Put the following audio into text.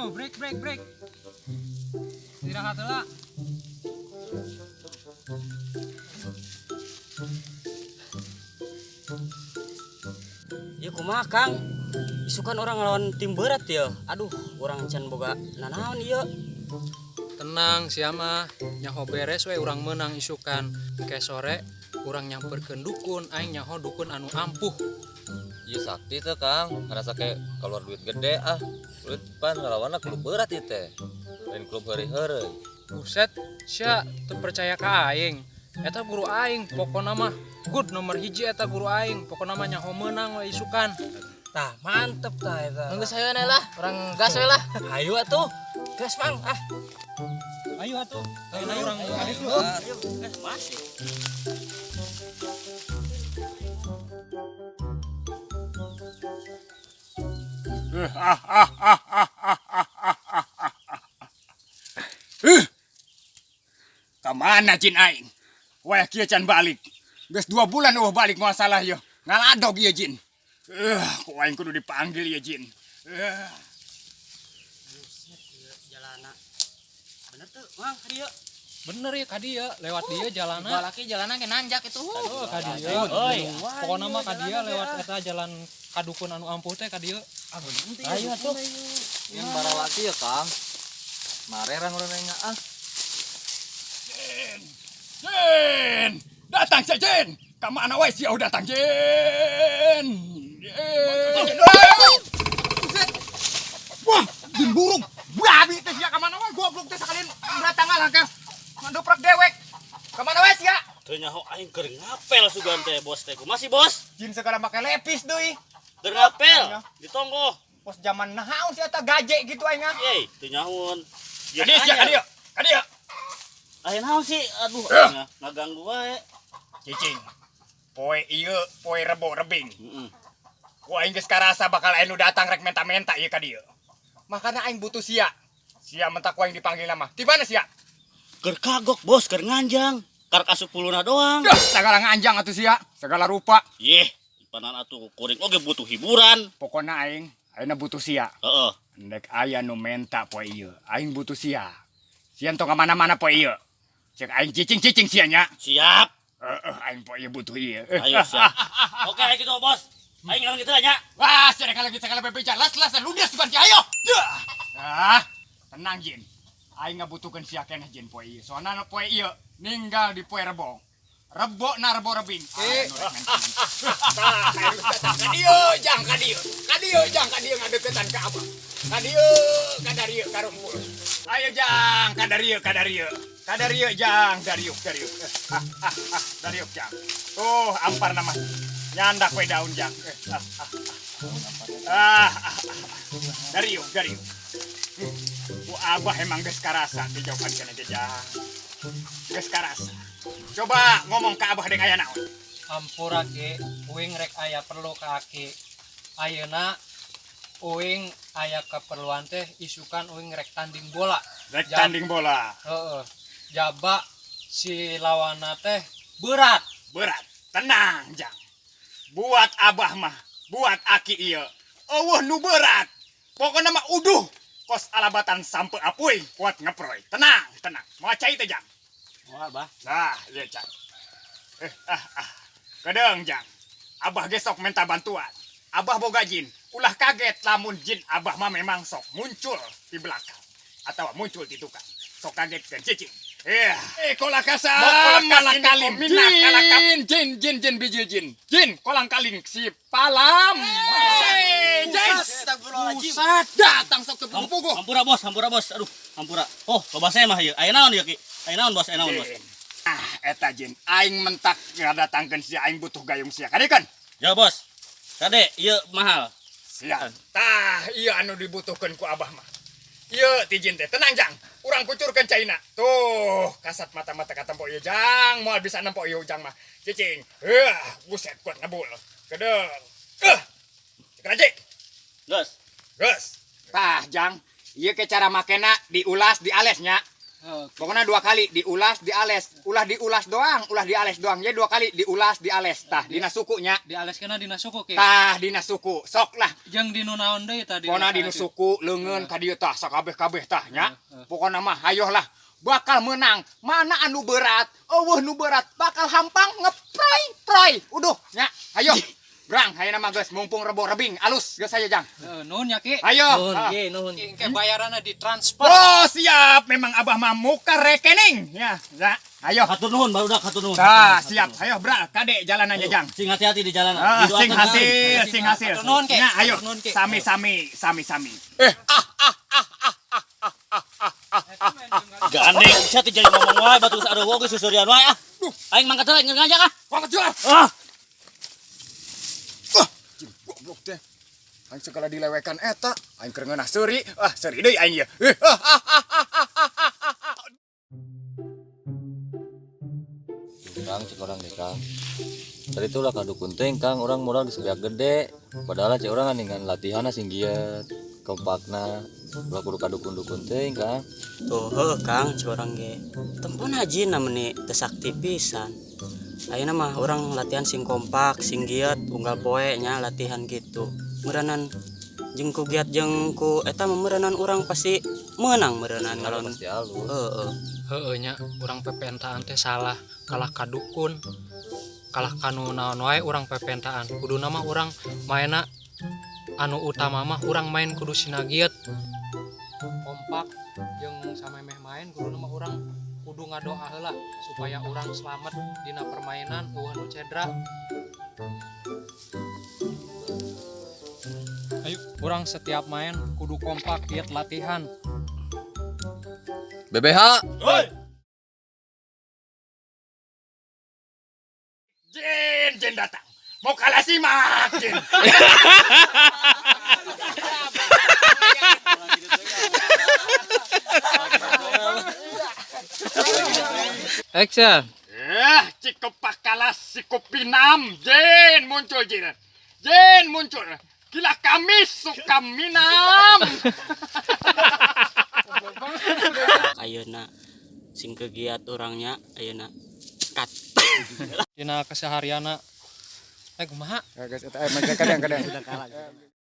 Yo, break, break, break. Istirahat heula. Ieu kumaha, Kang? Isukan orang ngelawan tim berat ya. Aduh, urang can boga nanaon ieu. Tenang sia mah, nyaho beres we urang menang isukan. Ke sore urang nyamperkeun dukun, aing nyaho dukun anu ampuh. Ieu sakti teh, Kang. Ngerasa kayak keluar duit gede ah. Duit pan ngelawanna klub berat ieu teh. Lain klub heureuy-heureuy. Buset, sia teu percaya ka aing. Eta guru aing, pokona mah good nomor hiji eta guru aing, pokona mah nyaho menang we isukan. Tah, mantep tah eta. Nunggu saya lah, orang gas we lah. Ayo atuh. Gas, Mang. Ah. Ayo atuh. Ayo urang kaditu. Ayo, masih. Kamana jin aing? Wah kieu can balik. Geus 2 bulan eueuh balik moal salah ieu. Ngaladog ieu jin. Ku aing kudu dipanggil ieu jin. Buset ieu jalana. Bener tuh, Mang, ka dieu. Bener ya ka dieu, lewat dieu jalana. Balaki jalana ge nanjak itu. Oh, ka dieu. Euy. Pokona mah ka dieu lewat eta jalan ka dukun anu ampuh teh ka dieu. Ayo atuh. Yang barawati ya, Kang. Marerang urang nanya ah. Jin. Jin. Datang sia Jin. Ka mana wae sia datang Jin. Jin. Buset. Wah, jin burung. Babi teh sia ka mana wae goblok teh sakalian datang ngalah ka. Ngandoprak dewek. Ka mana wae sia? Teu nyaho aing keur ngapel sugan teh bos teh. Kumaha sih bos? Jin segala make lepis deui. Keur ngapel ditonggo. Pos zaman naon sia eta gaje gitu aing ah. Ye, teu nyahoon. Ka dieu sia ka dieu. Ka dieu. Aya naon sih? Aduh, aing ngaganggu wae. Cicing. Poe ieu, poe rebo rebing. Heeh. Ku aing geus karasa bakal aya nu datang rek menta-menta ieu ka dieu. Makana aing butuh sia. Sia mentak ku aing dipanggil nama. Di mana sia? Keur kagok bos, keur nganjang. Karek asup puluna doang. Duh, segala nganjang atuh sia, segala rupa. Yeh, ipanan atuh kuring oge butuh hiburan. Pokona aing, ayeuna butuh sia. Heeh. Ndek aya nu menta poe ieu, aing butuh sia. Sia tong ka mana-mana poe ieu. Cek aing cicing-cicing sia nya. Siap. Heeh, aing poe ieu butuh ieu. Ayo siap. Oke, ayo gitu bos. Aing kalau gitu nya. Wah, sia kalau gitu segala bebeja las-las ludes bukan ayo. Ah, tenang Jin. Aing ngabutuhkeun sia keneh Jin poe ieu. Soalna poe ieu ninggal di poe rebo. Rebo na rebo rebing. Tah, ka dieu jang ka dieu. Ka dieu jang ka dieu ngadeukeutan ka abah. Ka dieu, ka darieu karumpul. Ayo jang ka darieu ka darieu. Ka darieu jang dariuk dariuk. Dariuk jang. Tuh ampar nama. Nyandak we daun jang. Dariuk dariuk. Ku abah emang geus karasa dijauhan kana ge jang. Geus karasa. Coba ngomong ka abah dek aya naon. Ampura ki, uing rek aya perlu ka aki. Ayeuna uing aya keperluan teh isukan uing rek tanding bola. Rek tanding bola. Heeh. Jaba si lawanna teh berat. Berat. Tenang, Jang. Buat abah mah, buat aki ieu. Eueuh nu berat. Pokona mah uduh kos alabatan sampe apuy kuat ngeproy. Tenang, tenang. Moal cai teh, Jang. Moal, Bah. Nah, ieu cai. Kedeung, Jang. Abah ge sok minta bantuan. Abah boga jin. Ulah kaget lamun jin abah mah memang sok muncul di belakang atau muncul di tukang. Sok kaget ke cicing. Kola kasam, malah kalim. Jin, jin, jin, jin, bijil jin. Jin, kolang kaling si palam. Jin. Buset, datang sok tepugu-pugu. Hampura bos, hampura bos. Aduh, hampura. Oh, loba saya mah ieu. Aya naon ieu ki? Aya naon bos, aya naon bos? Ah, eta jin. Aing mentak ngadatangkeun sia, aing butuh gayung sia. Kade kan? Ya bos. Kade, ieu mahal. Siap. Tah, ieu anu dibutuhkeun ku abah mah. Ieu ti jin teh, tenang jang. Urang kucurkeun caina. Tuh, kasat mata-mata katempo ieu jang, moal bisa nempo ieu jang mah. Cicing. Heuh, buset kuat ngebul. Kedeung. Cek aja. Geus. Geus. Tah, jang. Ieu ke cara makena diulas, dialesnya. Heeh. Pokoknya dua kali diulas, diales. Ulah diulas doang, ulah diales doang. Jadi dua kali diulas, diales. Tah, dina sukunya. Dialeskeunna dina suku, Ki. Tah, dina suku. Sok lah. Jeung dinu naon deui tadi? Pokona dina suku, leungeun ka dieu tah, sakabeh-kabeh tah nya. Pokona mah hayoh lah. Bakal menang. Mana anu berat? Euweuh nu berat bakal hampang ngeproy proy. Uduh nya. Hayo. Brang, hayeuna mah geus mumpung rebo rebing alus geus aja, Jang. Heeh, nuhun nya, Ki. Ayo. Nuhun, Ah. Ki, nuhun. Ki, engke bayaranna ditransfer. Oh, siap. Memang Abah mah muka rekening. Ya, ya. Ayo. Hatur nuhun barudak, hatur nuhun. Tah, siap. Ayo, Bra, kade jalan aja, Jang. Sing hati-hati di jalan. Ah, Didoakan, sing Kang. hasil, sing hasil. Hatur nuhun, Ki. Ya, ayo. Hatur nuhun, Ki. Sami sami, sami sami. Gandeng sia teh jadi ngomong wae batu geus aduh geus susurian wae ah. Aing mangkat heula ngajak ah. Wah, jual. Ah. Ah, jing goblok teh. Aing segala dilewekan eta, aing keur ngeunah seuri. Ah, seuri deui aing ieu. Eh, ah, ah, ah, ah, ah, ah, ah, ah. Kang, cek urang deh, Kang. Tadi tuh lah kadukun teh, Kang, urang modal geus beak gede. Padahal cek urang dengan latihan sing giat, kompakna. Ulah kudu kadukun-dukun teh, Kang. Tuh heuh Kang, cek urang ge. Tempon hajina meni teu sakti pisan. Ayeuna mah urang latihan sing kompak, sing giat, unggal poe nya latihan gitu. Meureunan jeung ku giat jeung ku eta mah meureunan urang pasti meunang meureunan ngalawan. Pasti alus. Heeh. Heeh nya, urang pepentaan teh salah, kalah ka dukun. Kalah kanu naon wae urang pepentaan. Kuduna mah urang maena anu utama mah urang main kudu sinagiet. Kompak jeung samemeh main kuduna mah urang kudu ngadoa heula supaya urang selamat dina permainan euweuh nu cedera. Ayo, urang setiap main kudu kompak giat latihan. BBH. Jin, jin datang. Mau kalah simak, jin. Action. Eh, cikopak kalah sikopinam. Jin muncul, jin. Jin muncul. Gila kami suka minam. Ayeuna sing kegiat urangnya ayeuna cut. Dina keseharianna kumaha? Ya, guys, kadang-kadang.